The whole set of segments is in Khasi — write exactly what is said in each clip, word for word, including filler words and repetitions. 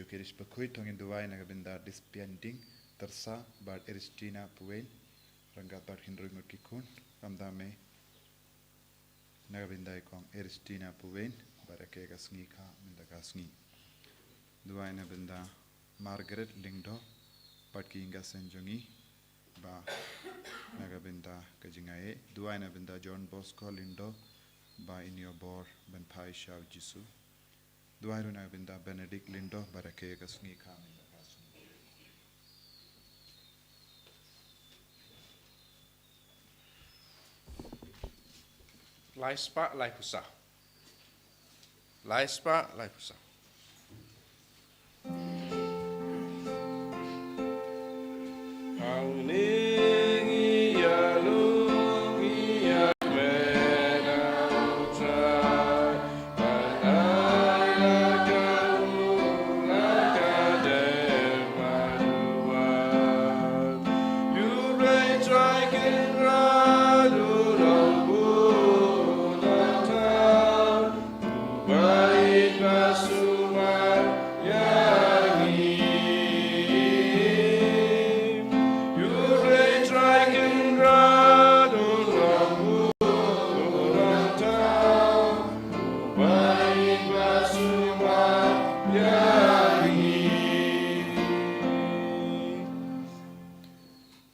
Kirish Bakhuid, to ngin duwai na ka bynta Dispian Ding Tyrsa bad Eristina Puwein, ryngkat bad ki hynriew ngut ki khun, khamtam eh na ka bynta i kong Eristina Puwein, bad ïa ka sngi kha mynta ka sngi. Duwai na bynta Margaret Lyngdoh bad ki ïing ka seng jong i, ba na ka bynta ka jingaiei. Duwai na bynta John Bosco Lyngdoh, ba in ïoh bor ban phai sha u Jisu. Duwai ruh na ka bynta Benedict Lyngdoh, bad ïa ka sngi kha mynta ka sngi. Lai spah, lai phew saw. Lai spah, lai phew saw.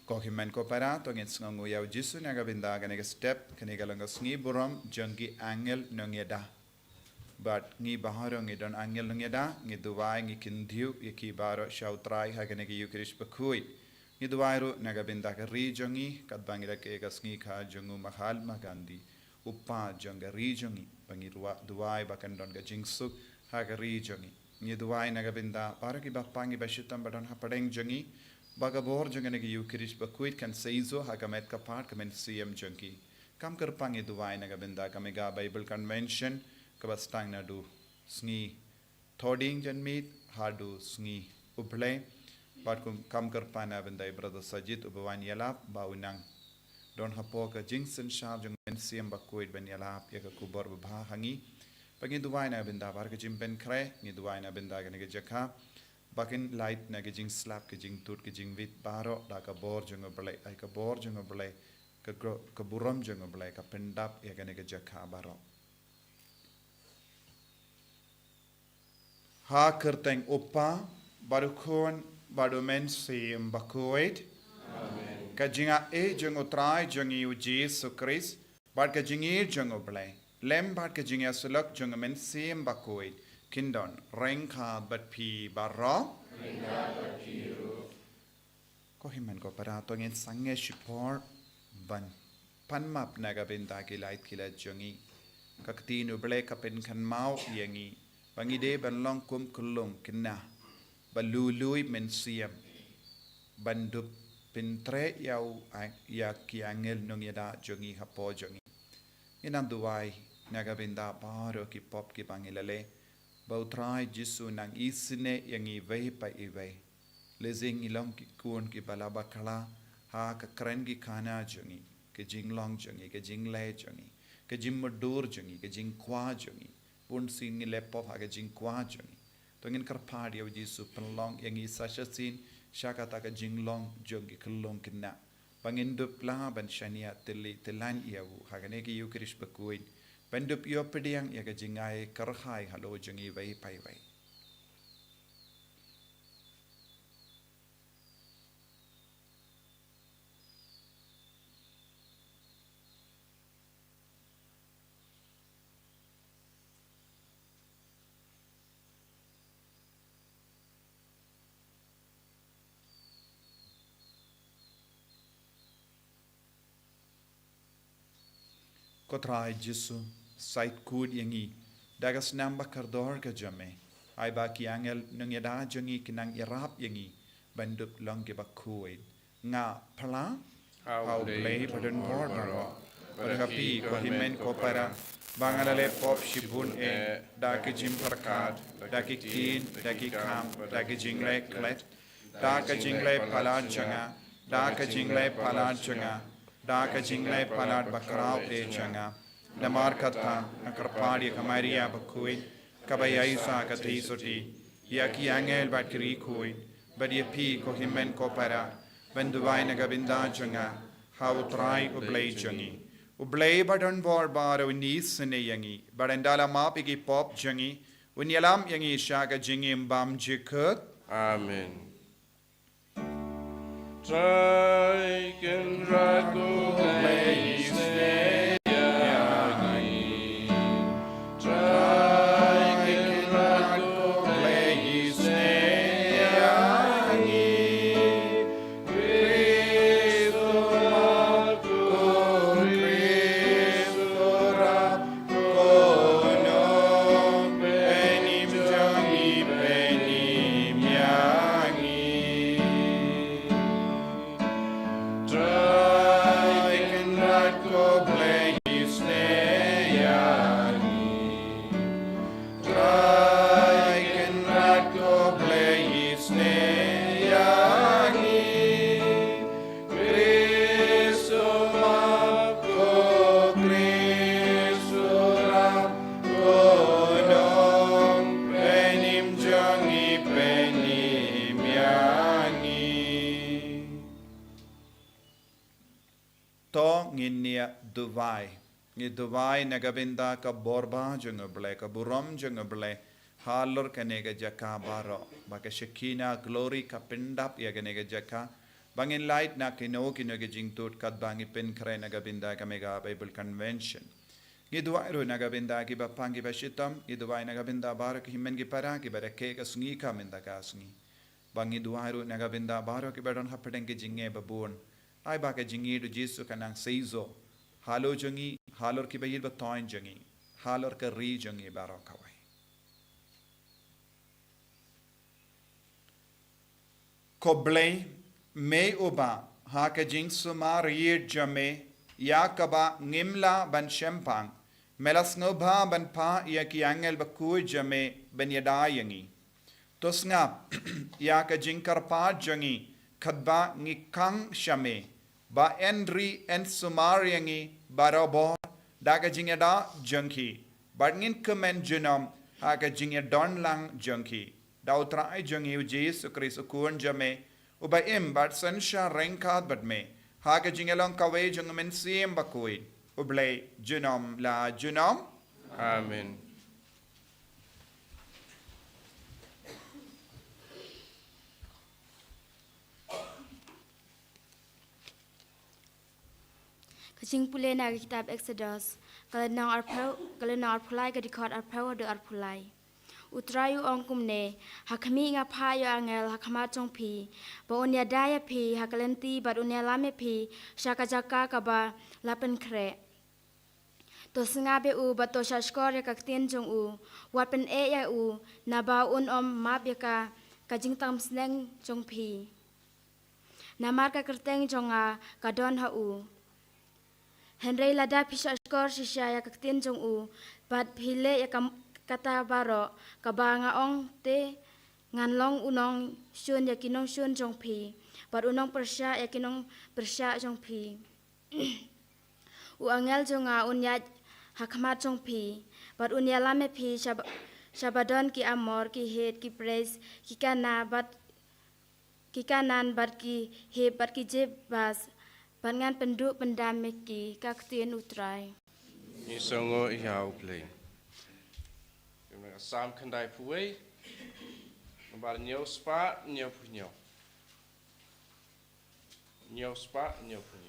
Ko hynmen ko para, to ngin sngewnguh ïa u Jisu na ka bynta kane ka step, kane ka long ka sngi burom jong ki angel nongïada. Bad ngi baroh ngi don angel nongïada, ngi duwai, ngi kyntiew ïa ki baroh sha u Trai ha kane ka Ïukharist bakhuid. Ngi duwai ruh na ka bynta ka ri jong ngi, katba ngi rakhe ïa ka sngi kha jong u Mahatma Gandhi, u kpa jong ka ri jong ngi, ba ngi ruh duwai ba kan don ka jingsuk ha ka ri jong ngi. Ngi duwai na ka bynta baroh ki bapang, ki bashitom ba don hapdeng jong ngi, ba ka bor jong kane ka Ïukharist bakhuid kan sa ïoh ha ka met ka phad ka mynsiem jong ki. Kam kyrpang ngi duwai na ka bynta ka Mega Bible Convention, kaba sdang naduh sngi Thohdieng janmiet haduh sngi U Blei. Bad kum, kam kyrpang na bynta i Brother Sajid uba wan ïalap, ba u nang don hapoh ka jingsynshar jong mynsiem bakhuid ban ïalap ïa ka khubor babha ha ngi. Ba ngi duwai na bynta baroh ka jingpynkhreh, ngi duwai na bynta kane ka jaka, ba kin lait na ka jingslap, ka jingtud, ka jingwit baroh da ka bor jong U Blei, ai ka bor jong U Blei, ka gro-, ka burom jong U Blei ka pyndap ïa kane ka jaka baroh. Ha ka kyrteng U Kpa, bad U Khun, bad U Mynsiem Bakhuid. Amen. Ka jingaiei jong U Trai jong ngi U Jisu Khrist, bad ka jingïeit jong U Blei, lem bad ka jingïasyllok jong U Mynsiem Bakhuid, kin don ryngkat bad phi baroh. Ryngkat bad phi ruh. Ko hynmen ko para, to ngin sangeh shipor ban pan map na ka bynta ki lait ki lait jong ngi. Ka ktien U Blei ka pynkynmaw ïa ngi ba ngi dei ban long kum ka lum khynnah ba lui lui mynsiem, ban dup pyntrei ïa u, ïa ki angel nongïada jong ngi hapoh jong ngi. Ngin nang duwai na ka bynta baroh ki pop kiba ngi la leh, ba U Trai Jisu nang isynei ïa ngi iwei pa iwei. Lehse ngi long ki khun kiba la bakla ha ka kren ki khana jong ngi, ka jinglong jong ngi, ka jingleh jong ngi, ka jingmutdur jong ngi, ka jingkwah jong ngi. Bun sien ngi leh pop ha ka jingkwah jong ngi. To ngin kyrpad ïa U Jisu pynlong ïa ngi sa shisien sha kata ka jinglong jong ki khyllung khynnah, ba ngin dup lah ban shaniah tylli tyllan ïa U ha kane ka Ïukharist bakhuid, ban dup ïoh pdiang ïa ka jingaiei kyrhai halor jong ngi iwei pa iwei. Ko Trai Jisu, sa ïeit khuid ïa ngi da ka snam ba kordor ka jong Me. Ai ba ki angel nongïada jong ngi kin nang ïarap ïa ngi ban dup long kiba khuid. Nga phla ha U Blei badonbor baroh, bad ha phi ko hynmen ko para, ba nga la leh pop shibun eh, da ki jingpyrkhat, da ki ktien, da ki kam, da ki jingleh klet, da ka jingleh palat jong nga, da ka jingleh palat jong nga, da ka jingleh palat bakhraw eh jong nga. Namar kata nga kyrpad ïa ka Maria bakhuid, kaba ïaisah ka theisotti, ïa ki angel bad ki riewkhuid, bad ïa phi ko hynmen ko para, ban duwai na ka bynta jong nga ha U Trai U Blei jong ngi. U Blei ba don bor baroh un isynei ïa ngi, bad un da la map ïa ki pop jong ngi, un ïalam ïa ngi sha ka jingim bymjukut. Amen. Trai Kynrad ko Blei isynei ïa ngi. Trai Kynrad ko Blei isynei ïa ngi. Khrist u map, ko Khrist u rap, ko nongpynim jong ngi, pynim ïa ngi. Trai Kynrad ko Blei isynei ïa ngi. Trai Kynrad ko Blei isynei ïa ngi. Khrist u map, ko Khrist u rap, ko nongpynim jong ngi, pynim ïa ngi. To ngin ïa duwai. Ngi duwai na ka bynta ka bor ba jong U Blei, ka burom jong U Blei halor kane ka jaka baroh, ba ka Shekinah glory ka pyndap ïa kane ka jaka, ba ngin lait na kino kino ki jingtud katba ngi pynkhreh na ka bynta ka Mega Bible Convention. Ngi duwai ruh na ka bynta kiba pang kiba shitom, ngi duwai na ka bynta baroh ki hynmen ki para kiba da keh ka sngi ka mynta ka sngi. Ba ngi duwai ruh na ka bynta baroh kiba don hapdeng ki jingeh babun. Ai ba ka jingïeid U Jisu kan nang seisoh halor jong ngi, halor kiba ïeit ba thoiñ jong ngi, halor ka ri jong ngi baroh kawei. Ko Blei, me uba ha ka jingsumar ïeid jong me ïa kaba ngim lah ban shemphang, me la sngewbha ban phah ïa ki angel bakhuid jong me ban ïada ïa ngi. To sngap ïa ka jingkyrpad jong ngi katba ngi khang sha me, ba yn ri yn sumar ïa ngi barabor da ka jingïada jong ki, bad ngin kmen junom ha ka jingïadon lang jong ki. Da U Trai jong ngi U Jisu Khrist U Khun jong me, uba im bad synshar ryngkat bad me ha ka jingïalong kawei jong U Mynsiem Bakhuid, U Blei junom la junom. Amen. Ka jingpule na ka kitab Exodus, ka lynnong arphew, ka lynnong arphew lai, ka dkhot arphew haduh arphew lai. U Trai u ong kumne: Ha khmih, nga phah ïa u angel ha khmat jong phi, ba un ïada ïa phi ha ka lynti bad un ïalam ïa phi sha ka jaka kaba la pynkhreh. To sngap ïa u bad to shahshkor ïa ka ktien jong u. Wat pyneh ïa u, naba un ym map ïa ka, ka jingtymmen sneng jong phi. Namar ka kyrteng jong nga ka don ha u. Hynrei lada phi shahshkor shisha ïa ka ktien jong u, bad phi leh ïa ka, kata baroh kaba nga ong, te ngan long u nongshun ïa ki nongshun jong phi, bad u nongpyrshah ïa ki nongpyrshah jong phi. U angel jong nga un ïaid ha khmat jong phi, bad un ïalam ïa phi shab-, shaba don ki Amor, ki Het, ki Periz, ki Kana, bad ki Kanaan, bad ki Hiv, bad ki Jebus, bad ngan pynduh pyndam ïa ki. Ka ktien U Trai. Ngi sngewnguh ïa U Blei. Ki mut ka Salm khyndaiphew wei, nambar hynñiew spah hynñiewphew hynñiew. Hynñiew spah hynñiewphew hynñiew.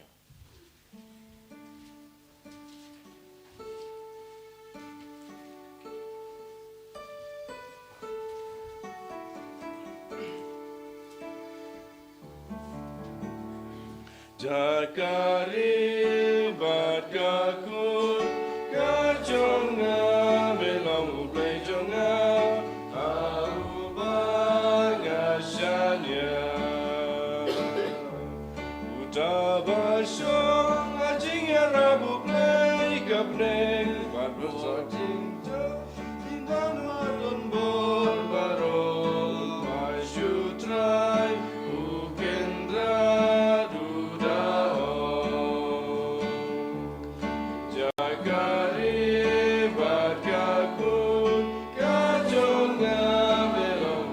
Jaka ri bad ka kut ka jong nga, me long U Blei jong nga, ha uba nga shaniah. Uta ba shong ha jingïarap U Blei ka bneng, bad ba shong jingthoh. Ki nang don bor baroh, ma shu Trai U Kynrad u da ong. Jaka ri bad ka kut ka jong nga, me long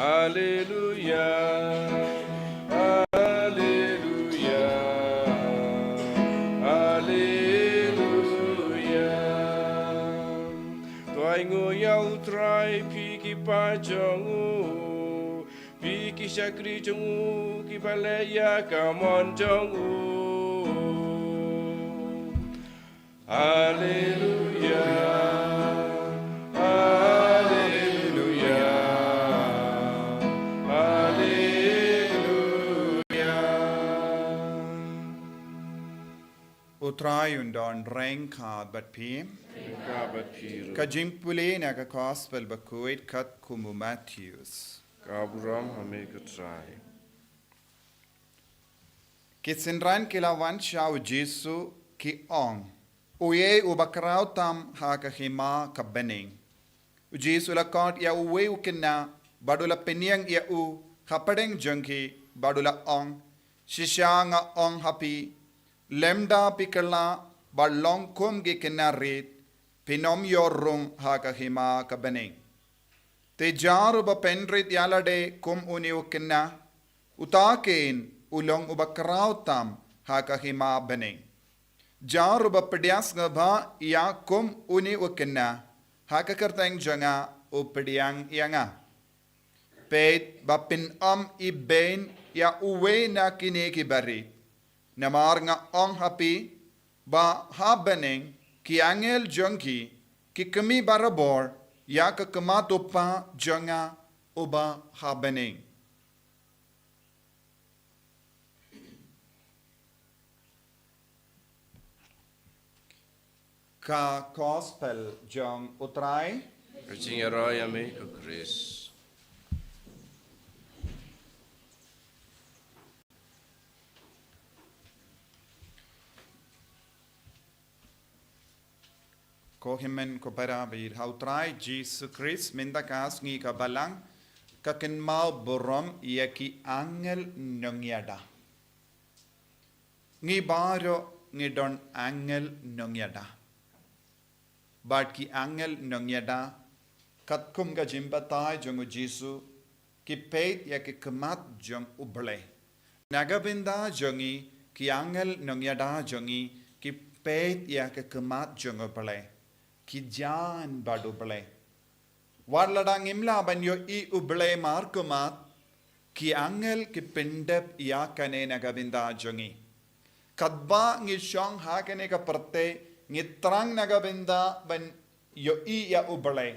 Haleluya. Haleluya. Haleluya. To ai nguh ïa U Trai, phi ki paid jong u, phi ki shakri jong u, kiba leh ïa ka mon jong u. Haleluya. Haleluya. Haleluya. U Trai un don ryngkat bad phi. Ryngkat bad phi ruh. Ka jingpule na ka Gospel bakhuid katkum u Mathaios. Ka burom ha me ko Trai. Ki synran ki la wan sha u Jisu, ki ong, uei uba khraw tam ha ka hima ka bneng? U Jisu u la khot ïa uwei u khynnah bad u la pynïeng ïa u hapdeng jong ki bad u la ong, shisha nga ong ha phi, lymda phi kylla bad long kum ki khynnah rit, phin ym ïoh rung ha ka hima ka bneng. Te jar uba pynrit ïa lade kum une u khynnah, uta kein u long uba khraw tam ha ka hima bneng. Jar uba pdiang sngewbha ïa kum une u khynnah, ha ka kyrteng jong nga u pdiang ïa nga. Peit ba phin ym ibein ïa uwei na kine kiba rit. Namar nga ong ha phi, ba ha bneng ki angel jong ki, ki khmih barabor ïa ka khmat u Kpa jong nga uba ha bneng. Ka Gospel jong U Trai. Ka jingïaroh ïa me ko Khrist. Ko hynmen ko para ba ïeit ha U Trai Jisu Khrist, mynta ka sngi ka Balang, ka kynmaw burom ïa ki angel nongïada. Ngi baroh ngi don angel nongïada. Bad ki angel nongïada, katkum ka jingbatai jong u Jisu, ki peit ïa ki khmat jong U Blei. Na ka bynta jong ngi, ki angel nongïada jong ngi, ki peit ïa ki khmat jong U Blei. Ki jan bad U Blei. Wat lada ngim lah ban ïohi U Blei markhmat, ki angel ki pyndep ïa kane na ka bynta jong ngi. Katba ngi shong ha kane ka pyrthei, ngi thrang na ka bynta ban ïohi ïa U Blei.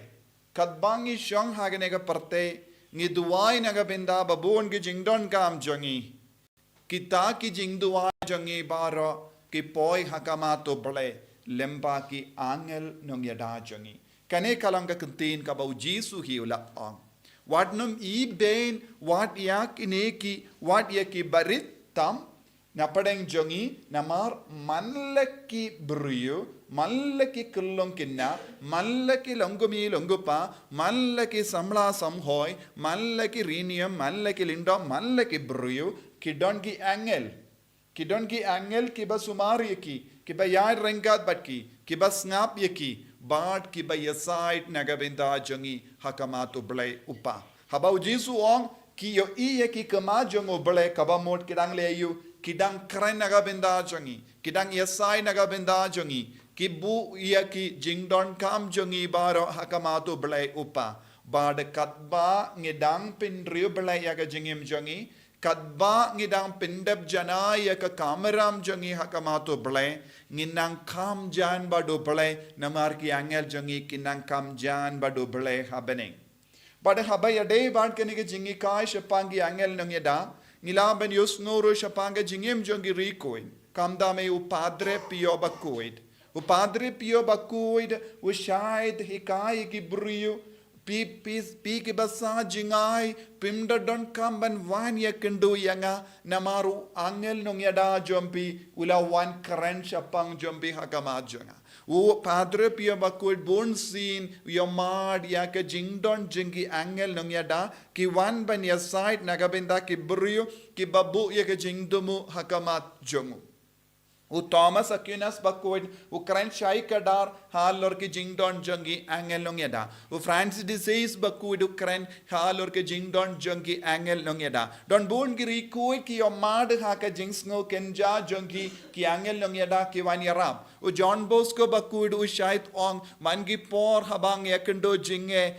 Katba ngi shong ha kane ka pyrthei, ngi duwai na ka bynta ba bun ki jingdonkam jong ngi. Kita ki jingduwai jong ngi baroh ki poi ha khmat U Blei lyngba ki angel nongïada jong ngi. Kane ka long ka ktien kaba u Jisu hi u la ong. Wat nym ibeiñ, wat ïa kine ki, wat ïa ki barit tam, na pdeng jong ngi, namar man la ki briew, man la ki khyllung khynnah, man la ki long kmie long kpa, man la ki samla samhoi, man la ki riewniam, man la ki lyngdoh, man la ki briew, ki don ki angel. Ki don ki angel kiba sumar ïa ki, kiba ïaid ryngkat bad ki, kiba sngap ïa ki, bad kiba ïasaid na ka bynta jong ngi ha khmat U Blei U Kpa. Haba U Jisu u ong, ki ïohi ïa ki khmat jong U Blei, kaba mut ki dang leh aïu, ki dang kren na ka bynta jong ngi, ki dang ïasaid na ka bynta jong ngi, ki buh ïa ki jingdonkam jong ngi baroh ha khmat U Blei U Kpa. Bad katba ngi dang pynriewblei ïa ka jingim jong ngi, katba ngi dang pyndep janai ïa ka kamram jong ngi ha khmat U Blei, ngi nang kham jan bad U Blei, namar ki angel jong ngi ki nang kham jan bad U Blei ha bneng. Bad haba ïadei bad kane ka jinghikai shaphang ki angel nongïada, ngi lah ban ïohsngew ruh shaphang ka jingim jong ki riewkhuid. Khamtam ïa u Padre Pio bakhuid. U Padre Pio bakhuid, u shait hikai ïa ki briew, phi, phi, phi kiba sah jngai, phim da donkam ban wan ïakynduh ïa nga, namar u angel nongïada jong phi, u la wan kren shaphang jong phi ha khmat jong nga. U Padre Pio bakhuid bunsien, u ïa mad ïa ka jingdon jong ki angel nongïada, ki wan ban ïasaid na ka bynta ki briew, kiba buh ïa ka jingthmu ha khmat jong u. U Thomas Aquinas bakhuid, u kren shai kdar, halor ki jingdon jong ki angel nongïada. U Francis de Sales bakhuid, u kren, halor ki jingdon jong ki angel nongïada. Don bun ki riewkhuid ki ïa mad ha ka jingsngew kynja jong ki, ki angel nongïada ki wan ïarap. U John Bosco bakhuid, u shait ong, man ki por haba nga ïakynduh jingeh,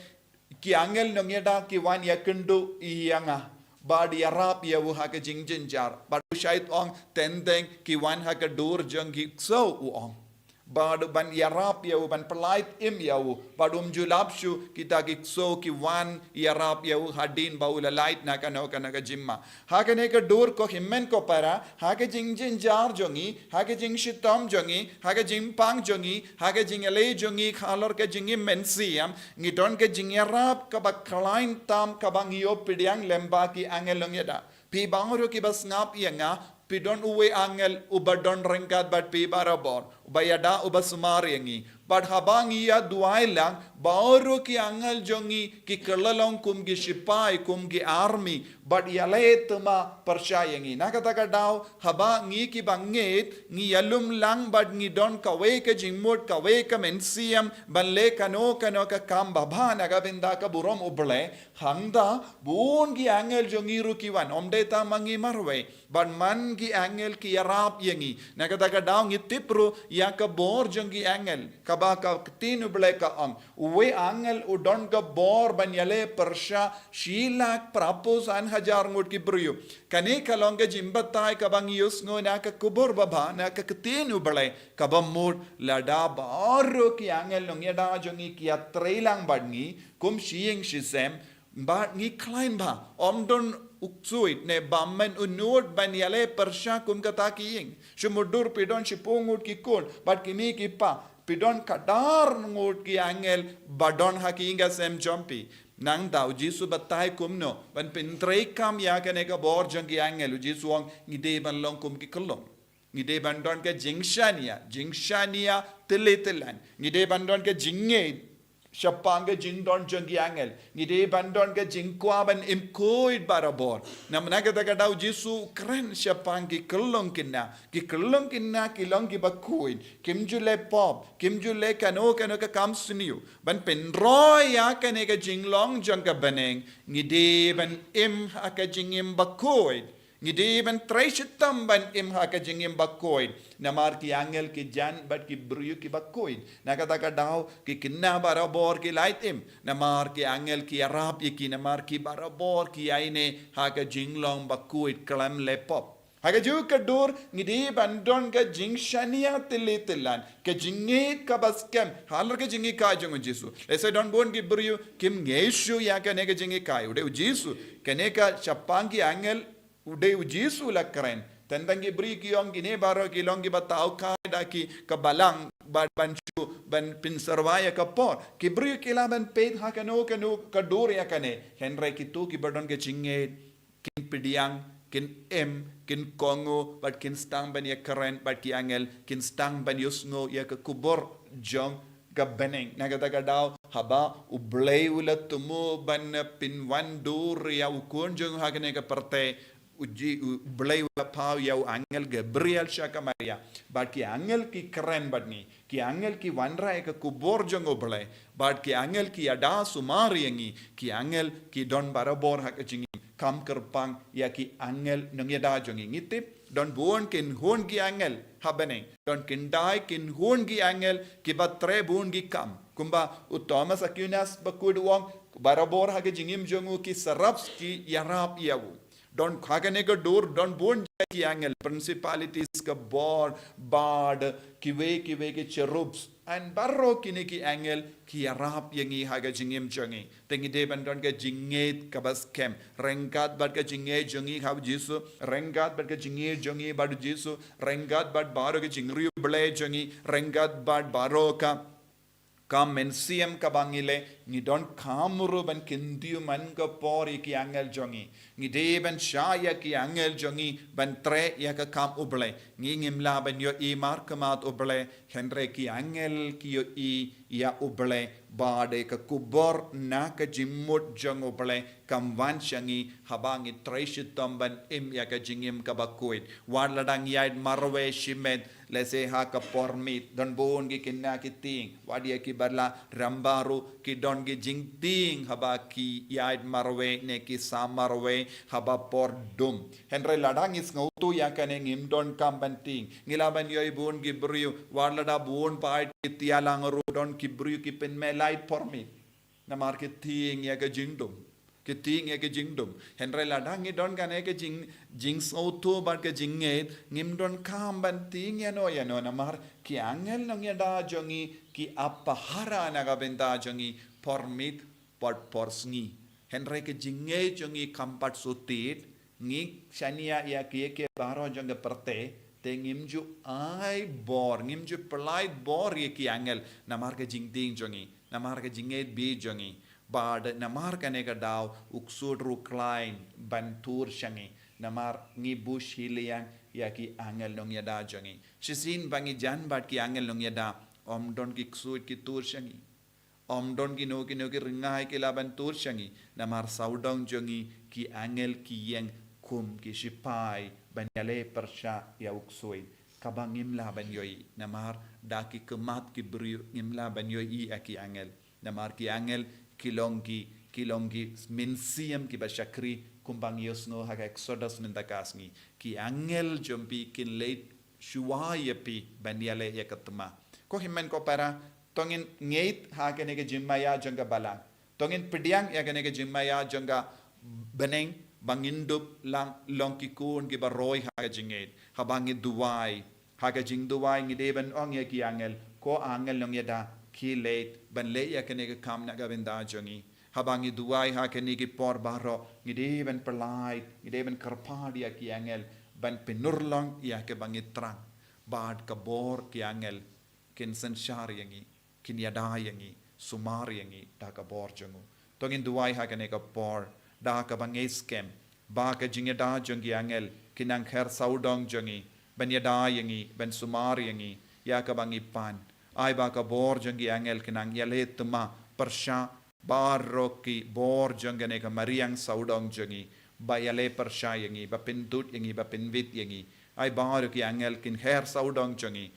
ki angel nongïada ki wan ïakynduh ïa nga. Bad ïarap ïa u ha ka jingjynjar. Bad u shait ong teng teng ki wan ha ka dur jong ki ksew u ong. Bad ban ïarap ïa u ban pyllait im ïa u. Bad um ju lap shuh kita ki ksew ki wan ïarap ïa u hadien ba u la lait na kano kano ka jingma. Ha kane ka dur ko hynmen ko para, ha ka jingjynjar jong ngi, ha ka jingshitom jong ngi, ha ka jingpang jong ngi, ha ka jingïaleh jong ngi, halor ka jingim mynsiem, ngi don ka jingïarap kaba khlaiñ tam kaba ngi ïoh pdiang lyngba ki angel nongïada. Phi baroh kiba sngap ïa nga, phi don uwei angel uba don ryngkat bad phi barabor. Uba ïada, uba sumar ïa ngi. Bad haba ngi ïa duwai lang, baroh ki angel jong ngi ki kylla long kum ki shipai, kum ki army, bad ïaleh thma pyrshah ïa ngi. Na kata ka daw, haba ngi kiba ngeit, ngi ïalum lang bad ngi don kawei ka jingmut, kawei ka mynsiem, ban leh kano kano ka kam babha na ka bynta ka burom U Blei, hangta, bun ki angel jong ngi ruh ki wan, ym dei tang ma ngi marwei. Bad man ki angel ki ïarap ïa ngi. Na kata ka daw ngi tip ruh ïa ka bor jong ki angel. Kaba ka ktien U Blei ka ong. Uwei angel u don ka bor ban ïaleh pyrshah shi lak phraphew san hajar ngut ki briew. Kane ka long ka jingbatai kaba ngi ïohsngew na ka khubor babha, na ka ktien U Blei. Kaba mut lada baroh ki angel nongïada jong ngi ki ïatrei lang bad ngi. Kum shi ïing shi sem. Bad ngi khlaiñ bha, ym don u ksuid ne bymman u nud ban ïaleh pyrshah kum kata ki ïing. Shu mutdur phi don shiphew ngut ki khun, bad ki kmie ki kpa, phi don khatdar ngut ki angel, ba don ha ki ïing ka sem jong phi. Nangta u Jisu batai kumno, ban pyntreikam ïa kane ka bor jong ki angel, u Jisu u ong ngi dei ban long kum ki khyllung. Ngi dei ban don ka jingshaniah, jingshaniah tylli tyllan. Ngi dei ban don ka jingngeit shaphang ka jingdon jong ki angel. Ngi dei ban don ka jingkwah ban im khuid barabor. Namar kata ka daw u Jisu u kren shaphang ki khyllung khynnah. Ki khyllung khynnah ki long kiba khuid. Kim ju leh pop, kim ju leh kano kano ka kam sniew. Ban pynroi ïa kane ka jinglong jong ka bneng. Ngi dei ban im ha ka jingim bakhuid. Ngi dei ban trei shitom ban im ha ka jingim bakhuid. Namar ki angel ki jan bad ki briew kiba khuid. Na kata ka daw ki khynnah barabor ki lait im. Namar ki angel ki ïarap ïa ki, namar ki barabor ki ïaineh ha ka jinglong bakhuid khlem leh pop. Ha kajuh ka dur ngi dei ban don ka jingshaniah tylli tyllan. Ka jingngeit kaba skhem. Halor ka jinghikai jong u Jisu. Lehse don bun ki briew kim ngeit shuh ïa kane ka jinghikai. U dei u Jisu. Kane ka shaphang ki angel U dei u Jisu la kren. Teng teng ki briew ki ong kine baroh ki long kiba thaw kai da ki ka balang bad ban shu ban pynsyrwa ïa ka por. Ki briew ki lah ban peit ha kano kano ka dur ïa kane. Hynrei kito kiba don ka jingngeit kin pdiang, kin im, kin kohnguh, bad kin sdang ban ïakren bad ki angel, kin sdang ban ïohsngew ïa ka khubor jong ka bneng. Na kata ka daw, haba U Blei u la thmu ban pynwandur ïa u khun jong u ha kane ka pyrthei, u ji, U Blei u la paw ïa u angel Gabriel sha ka Maria. Bad ki angel ki kren bad ngi, ki angel ki wanrah ïa ka khubor jong U Blei. Bad ki angel ki ïada sumar ïa ngi, ki angel ki don barabor ha ka jingim. Kam kyrpang ïa ki angel nongïada jong ngi. Ngi tip, don bun kynhun ki angel ha bneng. Don khyndai kynhun ki angel kiba treh bun ki kam. Kumba u Thomas Aquinas bakhuid u ong, barabor ha ka jingim jong u ki seraph ki ïarap ïa u. Don ha kane ka dur, don bun jait ki angel, principalities ka bor, bad kiwei kiwei ki cherubs. Bad baroh kine ki angel ki ïarap ïa ngi ha ka jingim jong ngi. Te ngi dei ban don ka jingngeit kaba skhem. Ryngkat bad ka jingngeit jong ngi ha u Jisu, ryngkat bad ka jingngeit jong ngi bad u Jisu, ryngkat bad baroh ka jingriewblei jong ngi, ryngkat bad baroh ka, ka mynsiem kaba ngi leh, ngi donkam ruh ban kyntiew man ka por ïa ki angel jong ngi. Ngi dei ban shah ïa ki angel jong ngi ban treh ïa ka kam U Blei. Ngi ngim lah ban ïohi markhmat U Blei, hynrei ki angel ki ïohi ïa U Blei. Bad ka khubor na ka jingmut jong U Blei kam wan sha ngi haba ngi trei shitom ban im ïa ka jingim kaba khuid. Wat la dang ïaid marwei shimet, lehse ha ka por miet, don bun ki khynnah ki tieng. Wat ïa kiba la rangbah ruh ki don ki jingtieng haba ki ïaid marwei ne ki sam marwei haba por dum. Hynrei lada ngi sngewthuh ïa kane, ngim donkam ban tieng. Ngi lah ban ïohi bun ki briew, wat lada bun pat ki tialang ruh, don ki briew ki pynmeh lait por miet. Namar ki tieng ïa ka jingdum. Ki tieng ïa ka jingdum. Hynrei lada ngi don kane ka jing, jingsngewthuh bad ka jingngeit, ngim donkam ban tieng ïano ïano, namar ki angel nongïada jong ngi ki ap pahara na ka bynta jong ngi por miet bad por sngi. Hynrei ka jingngeit jong ngi kam pat shu tied, ngi shaniah ïa kiei kiei baroh jong ka pyrthei, te ngim ju ai bor, ngim ju pynlait bor ïa ki angel, namar ka jingtieng jong ngi, namar ka jingngeit bieit jong ngi. Bad namar kane ka daw, u ksuid ruh u khlaiñ ban tur sha ngi, namar ngi bush hi liang ïa ki angel nongïada jong ngi. Shisien ba ngi jan bad ki angel nongïada, ym don ki ksuid ki tur sha ngi. Ym don kino kino ki ryngai ki lah ban tur sha ngi, namar sawdong jong ngi ki angel ki ïeng kum ki shipai ban ïaleh pyrshah ïa u ksuid. Kaba ngim lah ban ïohi, namar da ki khmat ki briew ngim lah ban ïohi ïa ki angel. Namar ki angel ki long ki, ki long ki mynsiem kiba shakri, kumba ngi ïohsngew ha ka Exodus mynta ka sngi. Ki angel jong phi kin leit shuwa ïa phi ban ïaleh ïa ka thma. Ko hynmen ko para, to ngin ngeit ha kane ka jingmaïa jong ka Balang. To ngin pdiang ïa kane ka jingmaïa jong ka bneng, ba ngin dup long, long ki khun kiba roi ha ka jingngeit. Haba ngi duwai, ha ka jingduwai ngi dei ban ong ïa ki angel, ko angel nongïada, khie leit ban leh ïa kane ka kam na ka bynta jong ngi. Haba ngi duwai ha kine ki por baroh, ngi dei ban pynlait, ngi dei ban kyrpad ïa ki angel ban pynurlong ïa kaba ngi thrang. Bad ka bor ki angel kin synshar ïa ngi, kin ïada ïa ngi, sumar ïa ngi da ka bor jong u. To ngin duwai ha kane ka por da kaba ngi skhem ba ka jingïada jong ki angel kin nang kher sawdong jong ngi, ban ïada ïa ngi, ban sumar ïa ngi ïa kaba ngi pan. Ai ba ka bor jong ki angel kin nang ïaleh thma pyrshah baroh ki bor jong kane ka mariang sawdong jong ngi, ba ïaleh pyrshah ïa ngi, ba pyndud ïa ngi, ba pynwit ïa ngi. Ai baroh ki angel kin kher sawdong jong ngi,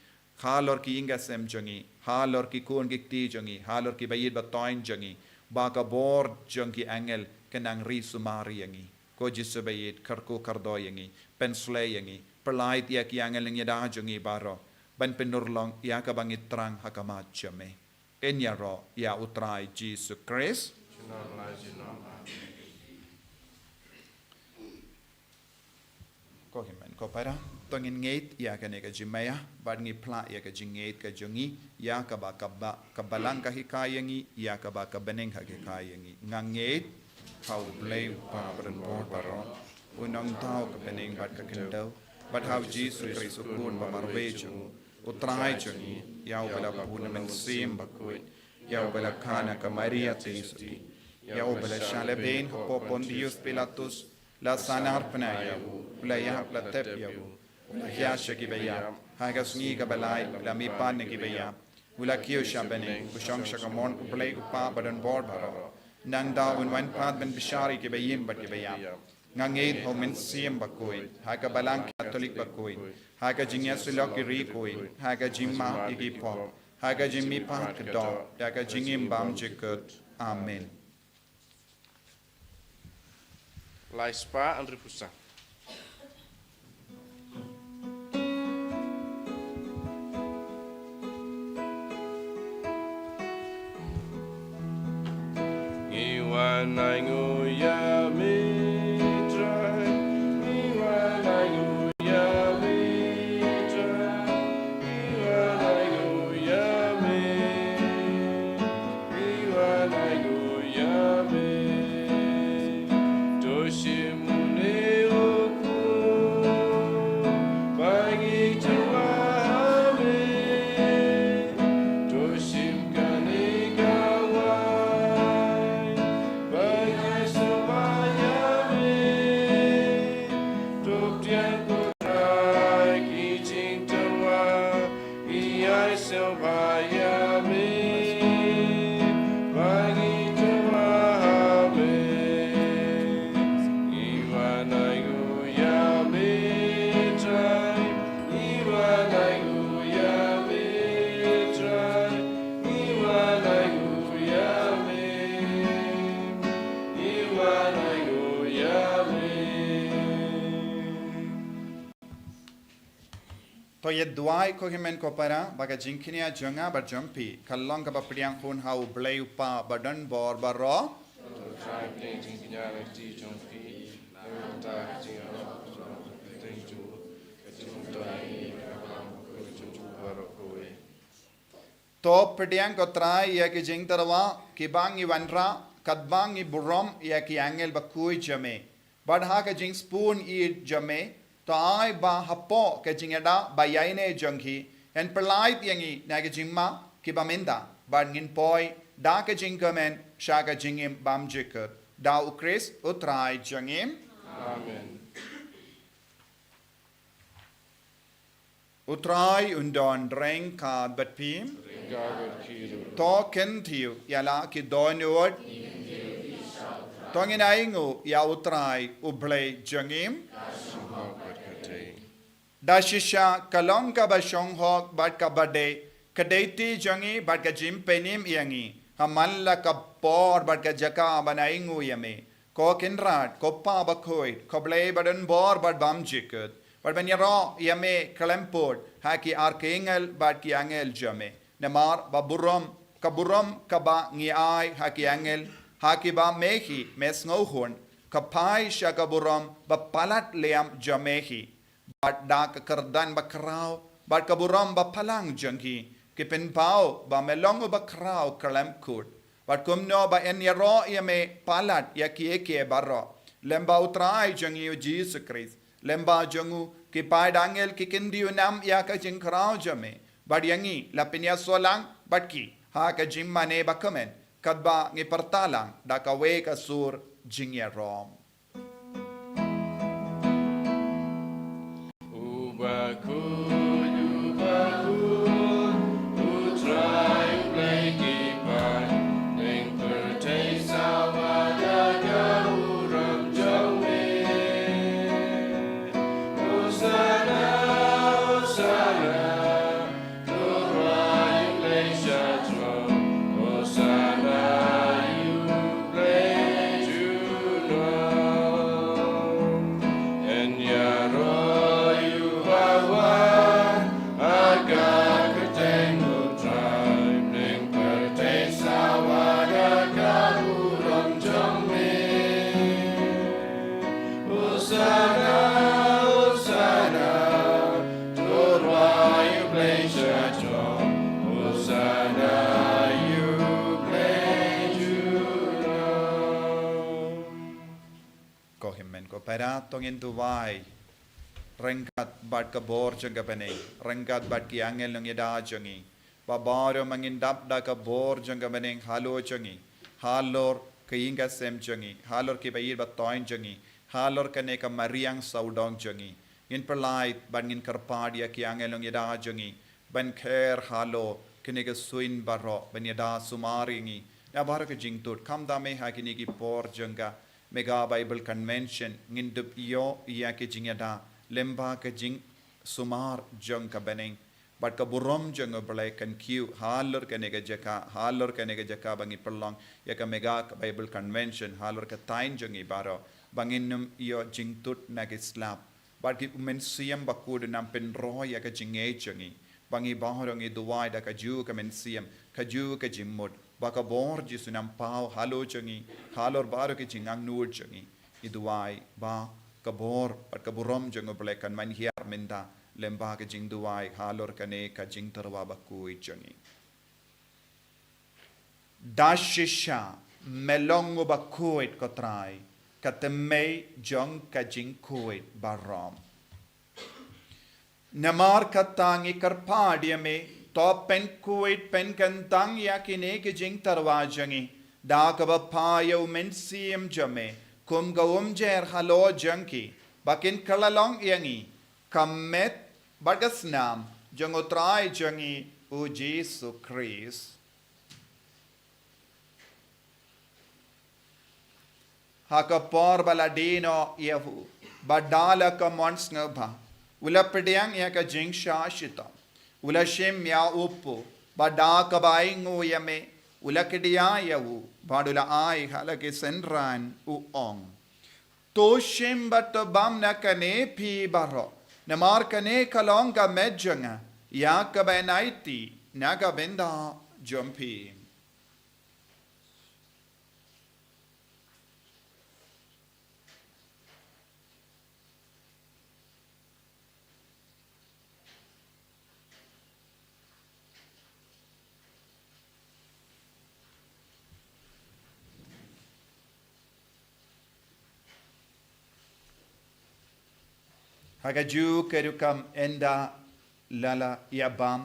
halor ki ïing ki sem jong ngi, halor ki khun ki kti jong ngi, halor ki baieit bathoiñ jong ngi, ba ka bor jong ki angel kin nang ri sumar ïa ngi. Ko Jisu baieit, kyrkhu kyrdoh ïa ngi, pynshlei ïa ngi, pynlait ïa ki angel nongïada jong ngi baroh ban pynurlong ïa kaba ngi thrang ha khmat jong me. Ngin ïaroh ïa U Trai Jisu Khrist. Ko hynmen ko para, to ngin ngeit ïa kane ka jingmaïa, bad ngi phla ïa ka jingngeit ka jong ngi ïa kaba, kaba ka Balang ka hikai ïa ngi, ïa kaba ka bneng ka hikai ïa ngi. Nga ngeit ha U Blei U Kpa badonbor baroh, U Nongthaw ka bneng bad ka khyndew, bad ha U Jisu Khrist U Khun ba marwei jong u, U Trai jong ngi, ïa uba la bun na Mynsiem Bakhuid, ïa uba la kha na ka Maria Theisotti, ïa uba la shah lehbeiñ hapoh Pontius Pilatus, la sahnarphna ïa u, u la ïap la tep ïa u, u la hiar sha kiba ïap, ha ka sngi kaba lai u la mihpat na kiba ïap, u la kiew sha bneng, u shong sha kamon U Blei U Kpa badonbor baroh. Nangta un wan pat ban bishar ïa kiba im bad kiba ïap. Nga ngeit ha U Mynsiem Bakhuid, ha ka Balang Katholik bakhuid, ha ka jingïasyllok ki riewkhuid, ha ka jingmap ïa ki pop, ha ka jingmihpat ka doh, ha ka jingim bymjukut. Amen. Lai spah hynriewphew san. Ngi wan ainguh ïa me Trai, ngi wan ainguh ïa me Trai, ngi wan ainguh ïa me, ngi wan ainguh ïa me. To shim une u khun ba ngi tyrwa ha me. To shim kane ka waiñ ba ngi ai sngewbha ïa me. To pdiang ko Trai ki jingtyrwa, ngi ai sngewbha ïa me ba ngi tyrwa ha me. Ngi wan ainguh ïa me Trai, ngi wan ainguh ïa me Trai, ngi wan ainguh ïa me, ngi wan ainguh ïa me. To ïa duwai ko hynmen ko para ba ka jingkñia jong nga bad jong phi kan long kaba pdiang hun ha U Blei U Kpa badonbor baroh. To Trai pdiang jingkñia lynti jong phi, na ka bynta ka jingïaroh jong u kyrteng jong u, ka jingmyntoi ïa ka balang bakhuid jong u baroh kawei. To pdiang ko Trai ïa ki jingtyrwa kiba ngi wanrah katba ngi burom ïa ki angel bakhuid jong me. Bad ha ka jingsbun ïeit jong me, to ai ba hapoh ka jingïada ba ïaineh jong ki, yn pyllait ïa ngi na ki jingma kiba mynta, bad ngin poi da ka jingkmen sha ka jingim bymjukut. Da U Khrist U Trai jong ngi. Amen. U Trai un don ryngkat bad phi. Ryngkat bad phi ruh. To kyntiew ïa la ki dohnud. To ngin ainguh ïa U Trai U Blei jong ngi. Ka shong hok bad ka dei. Da shisha ka long kaba shong hok bad kaba dei, ka dei ti jong ngi bad ka jingpynim ïa ngi ha man la ka por bad ka jaka ban ainguh ïa me. Ko Kynrad, ko Pa bakhuid, ko Blei badonbor bad bymjukut, bad ban ïaroh ïa me khlem pud ha ki arkangel bad ki angel jong me. Namar ba burom, ka burom kaba ngi ai ha ki angel, ha kiba me hi me sngewhun, ka phai sha ka burom ba palat liam jong me hi. Bad da ka kyrdan bakhraw bad ka burom baphalang jong ki, ki pynpaw ba me long u bakhraw khlem kut. Bad kumno ba yn ïaroh ïa me palat ïa kiei kiei baroh, lyngba U Trai jong ngi U Jisu Khrist. Lyngba jong u ki paid angel ki kyntiew nam ïa ka jingkhraw jong me, bad ïa ngi la pynïasoh lang bad ki ha ka jingmane bakmen, katba ngi pyrta lang da kawei ka sur jingïaroh. U bakhuid, u bakhuid, U Trai U Blei ki paid, ïing pyrthei sawa da ka burom jong me. Hosanna, Hosanna, to rwai U Blei sha throne. Hosanna ïa U Blei junom. Yn ïaroh ïa u bawan ha ka kyrteng U Trai, ïing pyrthei sawa da ka burom jong me. Hosanna, Hosanna, to rwai U Blei sha throne. Hosanna ïa U Blei junom. Ko hynmen ko para, to ngin duwai ryngkat bad ka bor jong ka bneng, ryngkat bad ki angel nongïada jong ngi. Ba baroh ma ngin dap da ka bor jong ka bneng halor jong ngi, halor ka ïing ka sem jong ngi, halor ki ba ïeit ba toiñ jong ngi, halor kane ka mariang sawdong jong ngi, ngin pyllait bad ngin kyrpad ïa ki angel nongïada jong ngi ban kher halor kane ka suiñ baroh, ban ïada sumar ïa ngi na baroh ka jingtud. Khamtam eh ha kine ki por jong ka Mega Bible Convention, ngin dup ïoh ïa ki jingïada lyngba ka jingsumar jong ka bneng. Bad ka burom jong U Blei kan kiew halor kane ka jaka, halor kane ka jaka ba ngi pynlong ïa ka Mega Bible Convention, halor ka thaiñ jong ngi baroh, ba ngin ym ïoh jingtud na ki slap. Bad ki U Mynsiem Bakhuid un nang pynroi ïa ka jingngeit jong ngi. Ba ngi baroh ngi duwai da kajuh ka mynsiem, kajuh ka jingmut, ba ka bor Jisu un nang paw halor jong ngi, halor baroh ki jingangnud jong ngi. Ngi duwai ba ka bor bad ka burom jong U Blei kan manghiar mynta lyngba ka jingduwai halor kane ka jingtyrwa bakhuid jong ngi. Da shisha me long u bakhuid, ko Trai, ka tymmen jong ka jingkhuid baroh. Namar kata ngi kyrpad ïa me, to pynkhuid pynkyntang ïa kine ki jingtyrwa jong ngi da kaba paw ïa U Mynsiem jong me kum ka umjer halor jong ki, ba kin kylla long ïa ngi ka met bad ka snam jong U Trai jong ngi U Jisu Khrist. Ha ka por ba la die noh ïa u, bad da la ka mon sngewbha, u la pdiang ïa ka jingshah shitom, u la shim ïa u pud, bad da kaba ainguh ïa me, u la kdiah ïa u, bad u la ai ha la ki synran, u ong: To shim bad to bam na kane phi baroh, namar kane ka long ka met jong nga ïa kaba yn aiti na ka bynta jong phi. Ha kajuh ka rukom ynda la la ïa bam,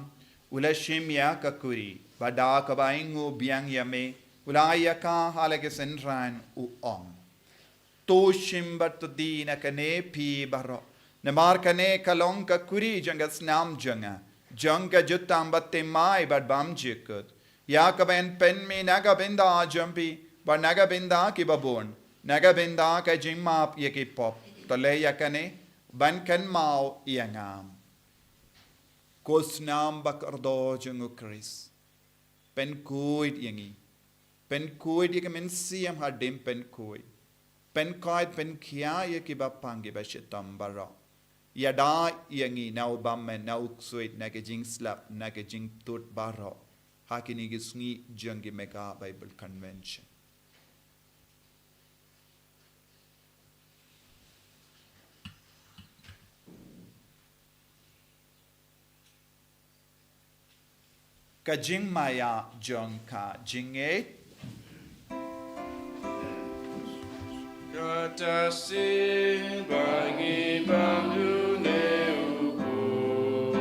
u la shim ïa ka kuri, bad da kaba ainguh biang ïa me, u la ai ïa ka ha la ki synran, u ong: To shim bad to die na kane phi baroh, namar kane ka long ka kuri jong ka snam jong nga, jong ka jutang baptisma bad bymjukut, ïa kaba yn pynmih na ka bynta jong phi bad na ka bynta kiba bun, na ka bynta ka jingmap ïa ki pop. To leh ïa kane ban kynmaw ïa nga. Ko snam ba kordor jong U Khrist, pynkhuid ïa ngi. Pynkhuid ïa ka mynsiem hadien pynkhuid. Pynkhuid, pynkhiah ïa kiba pang kiba shitom baroh. Ïada ïa ngi na u bymman, na u ksuid, na ka jingslap, na ka jingtud baroh ha kine ki sngi jong ki Mega Bible Convention. Ka jingmaïa jong ka jingngeit. Kata sien ba ngi bam lune u pud,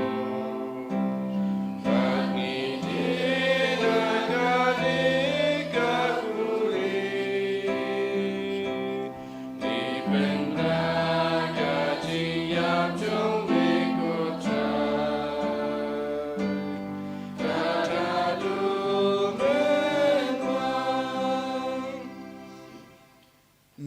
bad ngi die da kane ka kuri.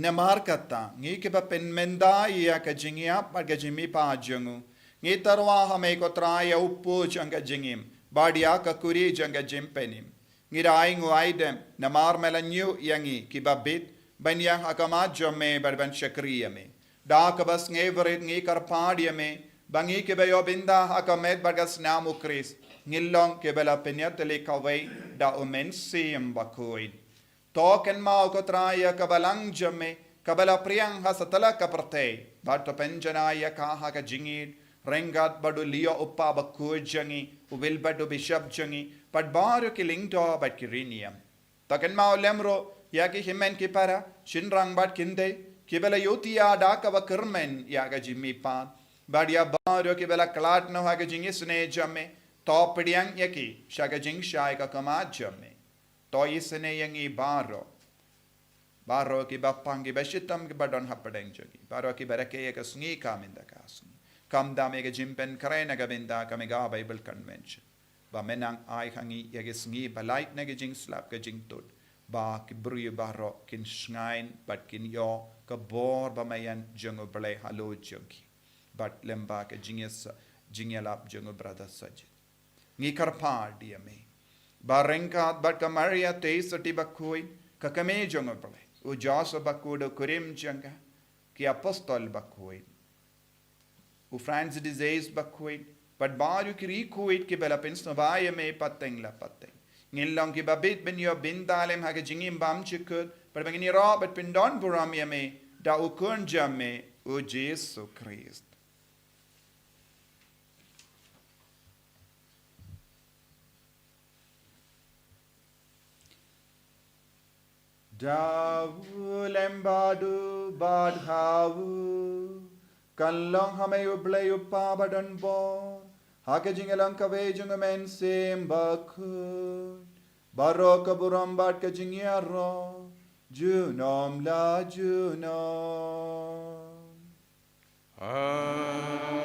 Namar kata, ngi kiba pynmynta ïa ka jingïap bad ka jingmihpat jong u, ngi tyrwa ha me ko Trai ïa u pud jong ka jingim, bad ïa ka kuri jong ka jingpynim. Ngi da ainguh aidem, namar me la ñiuh ïa ngi kiba bit ban ïeng ha khmat jong me bad ban shakri ïa me. Da kaba sngewrit ngi kyrpad ïa me ba ngi kiba ïoh bynta ha ka met bad ka snam U Khrist, ngin long kiba la pynïatylli kawei da U Mynsiem Bakhuid. To kynmaw ko Trai ïa ka balang jong me kaba la phriang ha satlak ka pyrthei, bad to pynjanai ïa ka ha ka jingïeit, ryngkat bad u lyoh u kpa bakhuid jong ngi, u wilbad u bishop jong ngi, bad baroh ki lyngdoh bad ki riewniam. To kynmaw lem ruh ïa ki hynmen ki para, shynrang bad kynthei, kiba la ïohthiah da kaba kyrmen ïa ka jingmihpat, bad ïa baroh kiba la khlad noh ha ka jingisynei jong me, To pdiang ïa ki sha ka jingshai ka khmat jong me. To isynei ïa ngi baroh. Baroh kiba pang, kiba shitom, kiba don hapdeng jong ngi. Baroh kiba rakhe ïa ka sngi ka mynta ka sngi. Kham tam ïa ka jingpynkhreh na ka bynta ka Mega Bible Convention. Ba men nang ai ha ngi ïa ka sngi ba lait na ka jingslap ka jingtut. Ba ki briew baroh kin shngaiñ bad kin ïoh ka bor ba maïan jong U Blei halor jong ki. Bad lyngba ka jingïasa, jingïalap jong u brother Sajid. Ngi kyrpad ïa me. Ba ryngkat bad ka Maria Theisotti bakhuid, ka kmie jong U Blei. U Joseph bakhuid, u kurim jong ka, ki apostol bakhuid. U Francis de Sales bakhuid, bad baroh ki riewkhuid kiba la pynsngewbha ïa me pateng la pateng. Ngin long kiba bit ban ïoh bynta lem ha ka jingim bymjukut, bad ba ngin ïaroh bad pyndonburom ïa me, da u Khun jong me, u Jisu Khrist. Da u lem bad u bad ha u, kan long ha me U Blei U Kpa badonbor, ha ka jingïalong kawei jong U Mynsiem Bakhuid, baroh ka burom bad ka jingïaroh, junom la junom. Amen.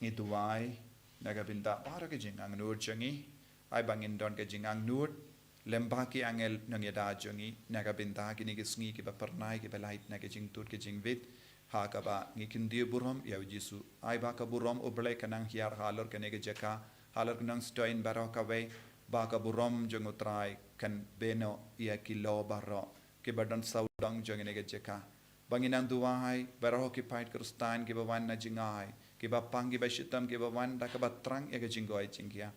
Ngi duwai na ka bynta baroh ka jingangnud jong ngi, ai ba ngin don ka jingangnud lem bad ki angel nongïada jong ngi na ka bynta kine ki sngi kiba phyrnai kiba lait na ka jingtut ka jingwit, ha kaba ngi kyntiew burom ïa u Jisu. Ai ba ka burom U Blei kan nang hiar halor kane ka jaka, halor ka nongshiteng baroh kawei, ba ka burom jong U Trai kan bynta ïa ki lyoh baroh kiba don sawdong jong kane ka jaka. Ba ngin nang duwai, baroh ki paid Khristan kiba wan na jingai, kiba pang kiba shitom kiba wan da kaba thrang ïa ka jingkoit jingkhiah.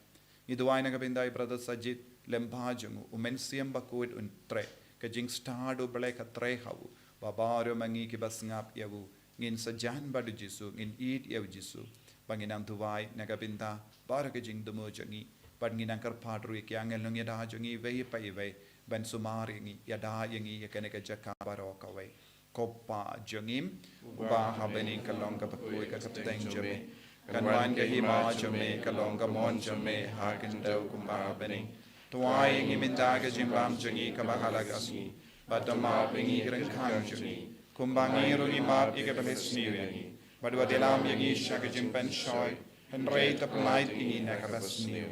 Ngi duwai na ka bynta i brother Sajid, lem bad jong u, U Mynsiem Bakhuid un trei, ka jingstad U Blei ka trei ha u, ba baroh ma ngi kiba sngap ïa u, ngin sa jan bad u Jisu, ngin ïeit ïa u Jisu. Ba ngin nang duwai na ka bynta baroh ka jingthmu jong ngi, bad ngin nang kyrpad ruh ïa ki angel nongïada jong ngi iwei pa iwei, ban sumar ïa ngi, ïada ïa ngi ïa kane ka jaka baroh kawei. Ko Pa jong ngi, uba ha bneng, ka long kaba khuid ka kyrteng jong me. Kan wan ka hima jong me, ka long ka mon jong me ha khyndew kumba ha bneng. To ai ïa ngi mynta ka jingbam jong ngi kaba ha la ka sngi. Bad to map ïa ngi ki ryngkang jong ngi, kumba ngi ruh ngi map ïa kiba la sniew ïa ngi. Bad wat ïalam ïa ngi sha ka jingpynshoi, hynrei to pyllait ïa ngi na kaba sniew.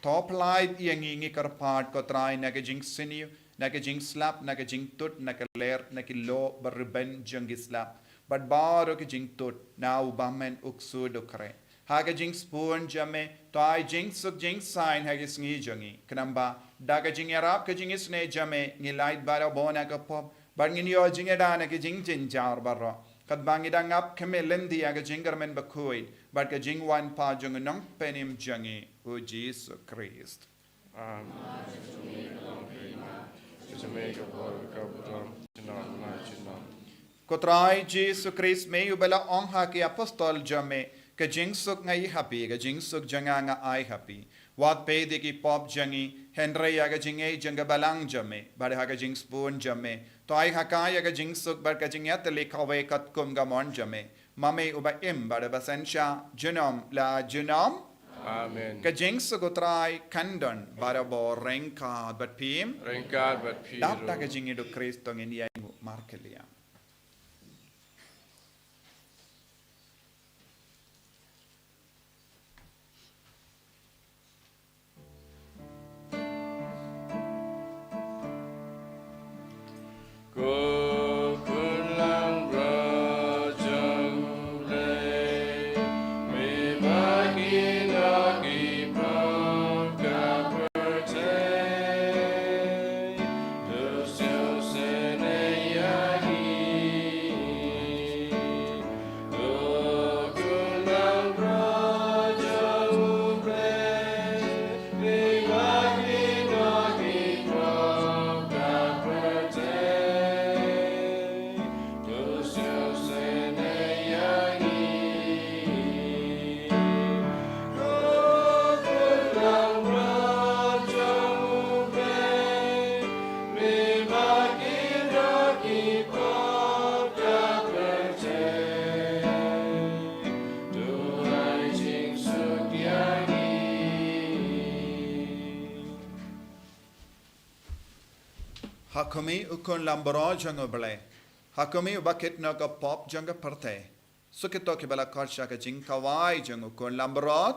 To pyllait ïa ngi, ngi kyrpad ko Trai, na ka jingsniew, na ka jingslap, na ka jingtut, na ka ler, na ki lyoh ba rben jong ki slap, bad baroh ki jingtut na u bymman, u ksuid, u khreh. Ha ka jingsbun jong me, to ai jingsuk jingsaiñ ha ki sngi jong ngi. Khnang ba da ka jingïarap ka jingisynei jong me, ngi lait barabor na ka pop, bad ngin ïoh jingïada na ki jingjynjar baroh. Katba ngi dang ap khmih lynti ïa ka jingkyrmen bakhuid bad ka jingwan pat jong u Nongpynim jong ngi, u Jisu Khrist. Amen. Ko Trai Jisu Khrist, me uba la ong ha ki apostol jong me, ka jingsuk nga ai ha phi, ka jingsuk jong nga nga ai ha phi. Wat peit ïa ki pop jong ngi, hynrei ïa ka jingngeit jong ka balang jong me, bad ha ka jingsbun jong me, to ai ha ka ïa ka jingsuk bad ka jingïatylli kawei katkum ka mon jong me. Ma me uba im bad uba synshar junom la junom. Amen. Ka jingsuk u Trai kan don barabor ryngkat bad phi. Ryngkat bad phi ruh. Dap da ka jingïeit u Khrist to ngin ïainguh markylliang. Ha khmih, u Khun Langbrot jong U Blei. Ha khmih, uba kit noh ka pop jong ka pyrthei. Sa kito kiba la khot sha ka jingkhawai jong u Khun Langbrot.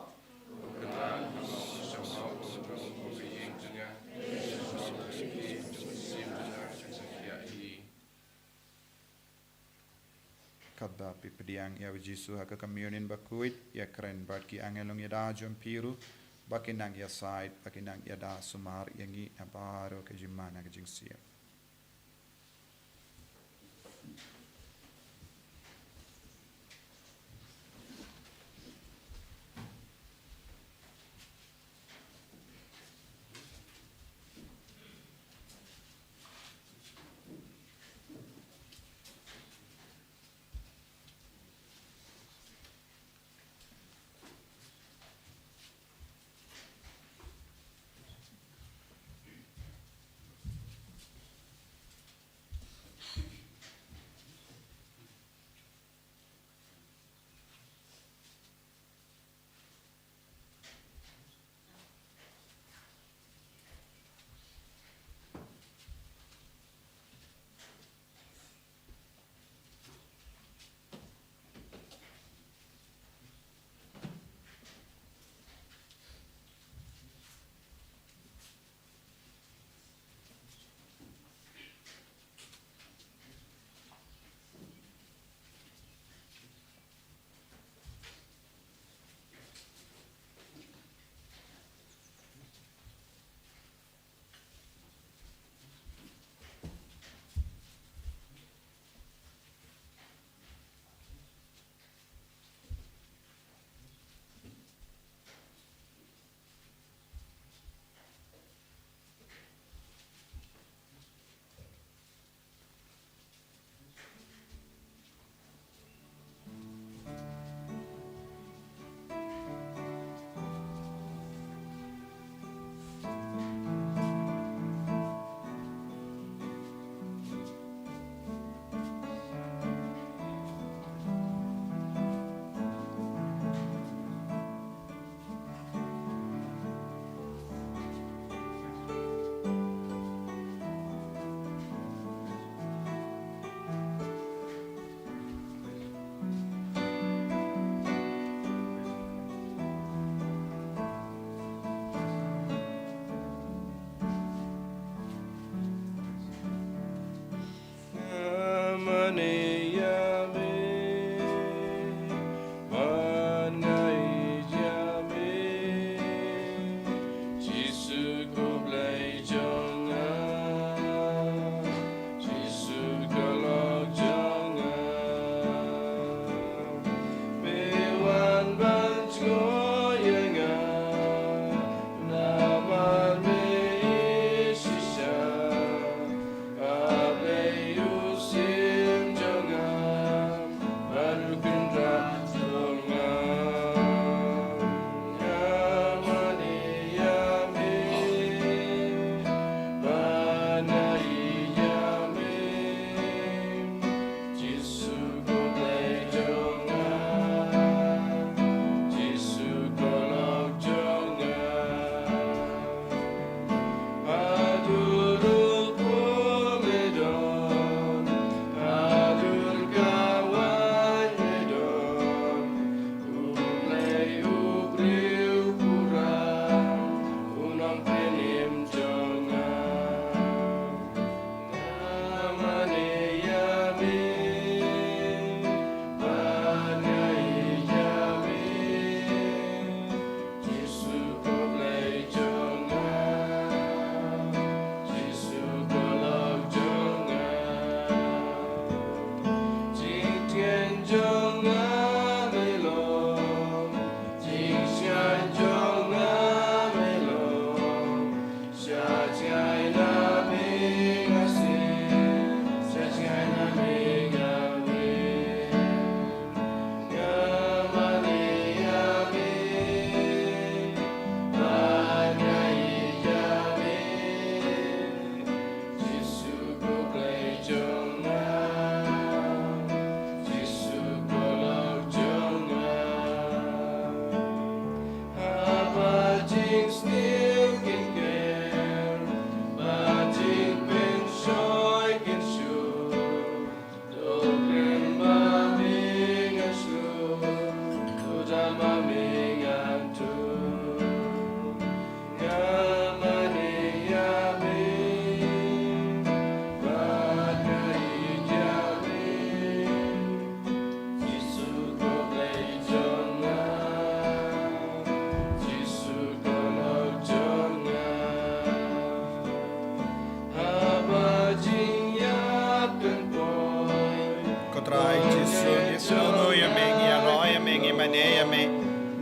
Katba phi pdiang ïa u Jisu ha ka communion bakhuid, ïakren bad ki angel lum ïada jong phi ruh, ba kin nang ïasaid, ba kin nang ïada sumar ïa ngi na baroh ka jingman ka jingsniew.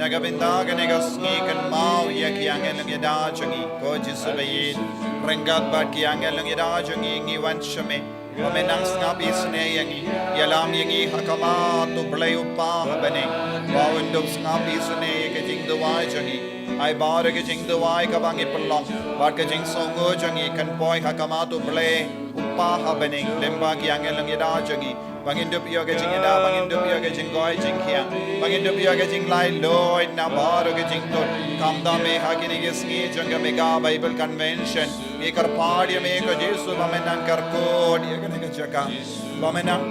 Ka bynta kane ka sngi kynmaw ïa ki angel nongïada jong ngi. Ko Jisu ba ïeit, ryngkat bad ki angel nongïada jong ngi ngi wan sha me. Ba me nang sngap isynei ïa ngi. Ïalam ïa ngi ha khmat U Blei U Kpa ha bneng. Ba un dup sngap isynei ïa ka jingduwai jong ngi. Ai baroh ka jingduwai kaba ngi pynlong bad ka jingsngew jong ngi kan poi ha khmat U Blei U Kpa ha bneng lyngba ki angel nongïada jong ngi. Ba ngin dup ïoh ka jingïada, ba ngin dup ïoh ka jingkoit jingkhiah, ba ngin dup ïoh ka jinglaitluid na baroh ka jingtut. Khamtam eh ha kine ki sngi jong ka Mega Bible Convention, ngi kyrpad ïa me ko Jisu ba men nang kyrkhu ïa kane ka jaka, ba men nang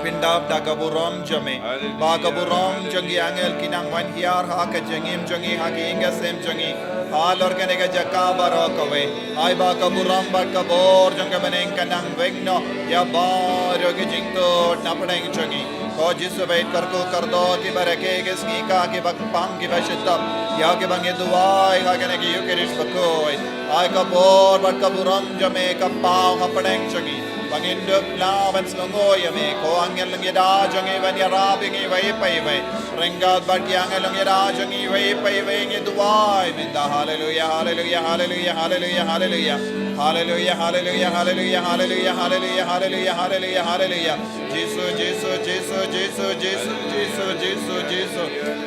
pyndap da ka burom jong me, ba ka burom jong ki angel ki nang wan hiar ha ka jingim jong ngi, ha ka ïing ka sem jong ngi, halor kane ka jaka baroh kawei. Ai ba ka burom bad ka bor jong ka bneng kan nang weng noh ïa baroh ki jingtut na pdeng jong ngi. Ko Jisu ba ïeit, kyrkhu kyrdoh kiba rakhe ki sngi ka, kiba kpang kiba shitap ïa kiba ngi duwai ha kane ka Ïukharist bakhuid. Ai ka bor bad ka burom jong me ka paw ha pdeng jong ngi. Ba ngin dup lah ban sngewnguh ïa me ko angel nongïada jong ngi ban ïarap ïa ngi iwei pa iwei. Ryngkat bad ki angel nongïada jong ngi iwei pa iwei ngi duwai mynta. Haleluia, haleluia, haleluia, haleluia, haleluia. Haleluia, haleluia, haleluia, haleluia, haleluia, haleluia, haleluia, haleluia. Jisu, Jisu, Jisu, Jisu, Jisu, Jisu, Jisu, Jisu.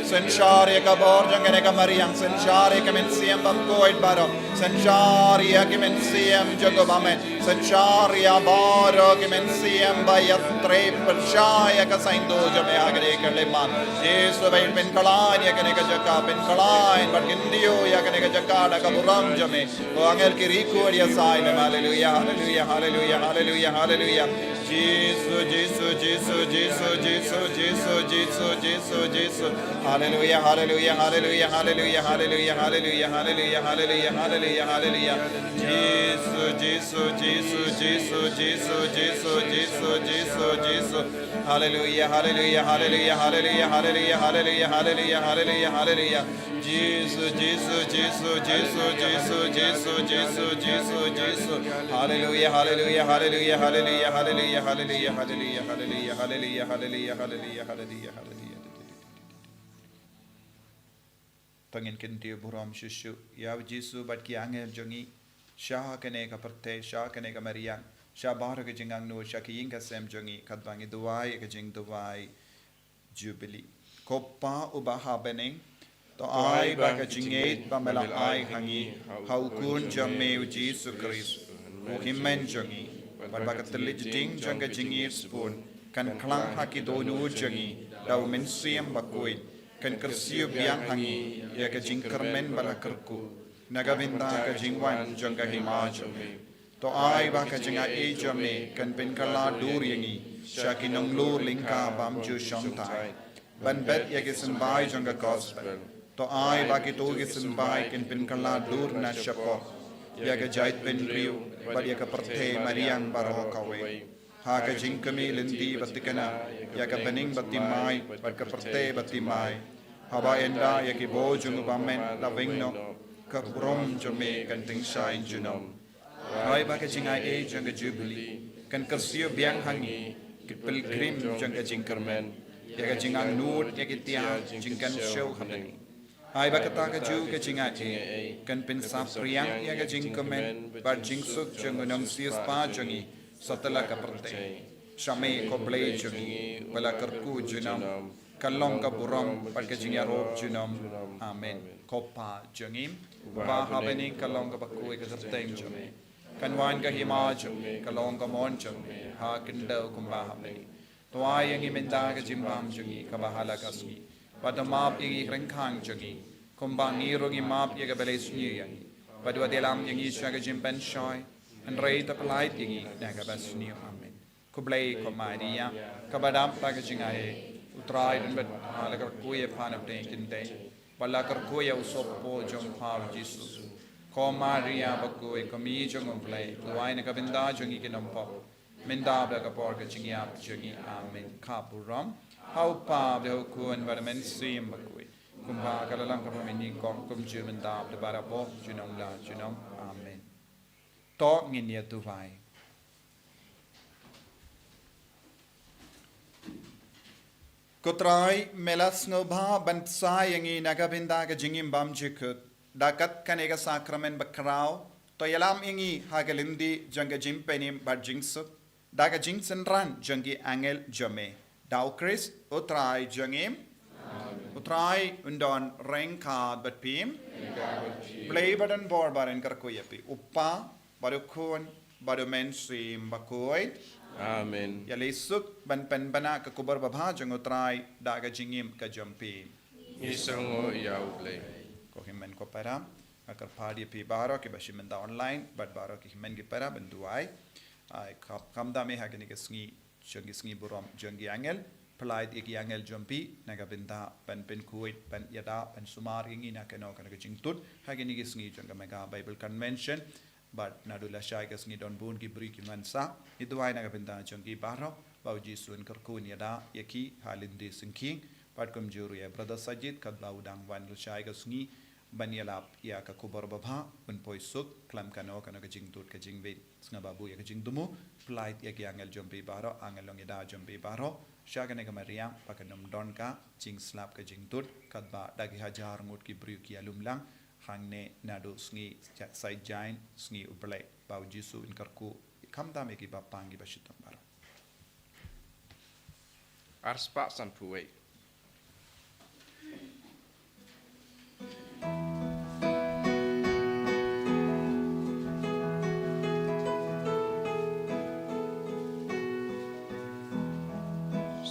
Synshar ïa ka bor jong kane ka mariang, synshar ïa ka mynsiem bymkhuid baroh, synshar ïa ka mynsiem jong u bymman. Synshar ïa baroh ki mynsiem ba ïatrei, pynshai ïa ka saiñdur jong me ha kane ka lymman. Jisu ba ïeit, pynkhlaiñ ïa kane ka jaka, pynkhlaiñ bad kyntiew ïa kane ka jaka da ka burom jong me. Ko angel ki rikut ïa sai lem. Haleluia, haleluia, haleluia, haleluia, haleluia. Jisu, Jisu, Jisu, Jisu, Jisu, Jisu, Jisu, Jisu, Jisu. Haleluia, haleluia, haleluia, haleluia, haleluia, haleluia, haleluia, haleluia, haleluia, haleluia. Jisu, Jisu, Jisu, Jisu, Jisu, Jisu, Jisu, Jisu. Haleluia, haleluia, haleluia, haleluia, haleluia, haleluia, haleluia, haleluia, haleluia. Jisu, Jisu, Jisu, Jisu, Jisu, Jisu, Jisu, Jisu, Jisu. Haleluia, haleluia, haleluia, haleluia, haleluia, haleluia, haleluia, haleluia, haleluia, haleluia, haleluia, haleluia, haleluia. To ngin kyntiew burom shuh shuh ïa u Jisu bad ki angel jong ngi sha kane ka pyrthei, sha kane ka mariang, sha baroh ka jingangnud, sha ka ïing ka sem jong ngi, katba ngi duwai ka jingduwai Jubili. Ko Pa uba ha bneng, to ai ba ka jingngeit ba me la ai ha ngi ha u Khun jong me u Jisu Khrist, u Hynmen jong ngi, bad ba ka thylliej ding jong ka jingïeit sbun kan khlang ha ki dohnud jong ngi da u Mynsiem Bakhuid, kan kyrsiew biang ha ngi ïa ka jingkyrmen ba la kyrkhu na ka bynta ka jingwan jong ka Hima jong me. To ai ba ka jingaiei jong me kan pynkylla dur ïa ngi sha ki nonglur lyngkha bym ju shongthait ban bet ïa ki symbai jong ka gospel. To ai ba kito ki symbai kin pynkylla dur na shapoh ïa ka jaitbynriew bad ïa ka pyrthei mariang baroh kawei, ha ka jingkmie lynti ba thikna ïa ka bneng ba thymmai bad ka pyrthei ba thymmai, haba ynda ïa ki bor jong u bymman la weng noh, ka burom jong me kan tyngshaiñ junom. Ai ba ka jingaiei jong ka Jubili kan kyrsiew biang ha ngi, ki pilgrim jong ka jingkyrmen, ïa ka jingangnud ïa ki tiar jingkynshew ha ngi. Ai ba kata kajuh ka jingaiei kan pynsaphriang ïa ka jingkmen bad jingsuk jong u nongsiewspah jong ngi satlak ka pyrthei. Sha me ko Blei jong ngi ba la kyrkhu junom, kan long ka burom bad ka jingïarap junom. Amen. Ko Pa jong ngi uba ha bneng, kan long kaba khuid ka kyrteng jong me. Kan wan ka Hima jong me, kan long ka mon jong me ha khyndew kumba ha bneng. To ai ïa ngi mynta ka jingbam jong ngi kaba ha la ka sngi. Bad to map ïa ngi ki ryngkhang jong ngi, kumba ngi ruh ngi map ïa kiba leh sniew ïa ngi. Bad wat ïalam ïa ngi sha ka jingpynshoi, hynrei to pyllait ïa ngi na kaba sniew. Amen. Khublei ko Maria, kaba dap da ka jingaiei, u Trai u don bad pha. La kyrkhu ïa pha na pdeng ki kynthei, bad la kyrkhu ïa u sohpop jong pha u Jisu. Ko Maria bakhuid, ko Kmie jong u Blei, duwai na ka bynta jong ngi ki nongpop, mynta bad ha ka por ka jingïap jong ngi. Amen. Ka burom ha u Pa bad ha u Khun bad ha u Mynsiem Bakhuid, kumba ka la long kaba mynnyngkong, kumjuh mynta bad barabor, junom la junom. Amen. To ngin ïa duwai. Ko Trai, me la sngewbha ban bsa ïa ngi na ka bynta ka jingim bymjukut da kat kane ka sakramen bakhraw. To ïalam ïa ngi ha ka lynti jong ka jingpynim bad jingsuk da ka jingsynran jong ki angel jong me. Da U Khrist U Trai jong ngi. U Trai un don ryngkat bad phi. Blei ba don bor ba rin kyrkhu ïa phi, U Kpa bad U Khun bad U Mynsiem Bakhuid. Amen. Ïaleh suk ban pynbna ka khubor babha jong U Trai da ka jingim ka jong phi. Ngi sngewnguh ïa U Blei. Ko hynmen ko para, nga kyrpad ïa phi baroh kiba shim bynta online bad baroh ki hynmen ki para ban duwai. Ai, kham, kham da me ha kine ki sngi jong ki sngi burom jong ki angel. Pyllait ïa ki angel jong phi na ka bynta ban pynkhuid, ban ïada, ban sumar ïa ngi na kano kano ka jingtut ha kine ki sngi jong ka Mega Bible Convention. Bad naduh lashai ka sngi don bun ki briew ki ban sah. Ngi duwai na ka bynta jong ki baroh ba U Jisu un kyrkhu un ïada ïa ki ha lynti syngkhieñ. Bad kumjuh ruh ïa Brother Sajid katba u dang wan lashai ka sngi ban ïalap ïa ka khubor babha, un poi suk khlem kano kano ka jingtut ka jingwit. Sngap ba buh ïa ka jingthmu, pyllait ïa ki angel jong phi baroh, angel long ïada jong phi baroh sha kane ka mariang ba kan ym don ka jingslap ka jingtut katba da ki hajar ngut ki briew ki ïalum lang hangne naduh sngi Saitjaiñ, sngi U Blei, ba U Jisu un kyrkhu. Kham tam ïa ki bapang ki bashitom baroh. Arspah sanphew wei.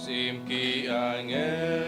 Sim ki angel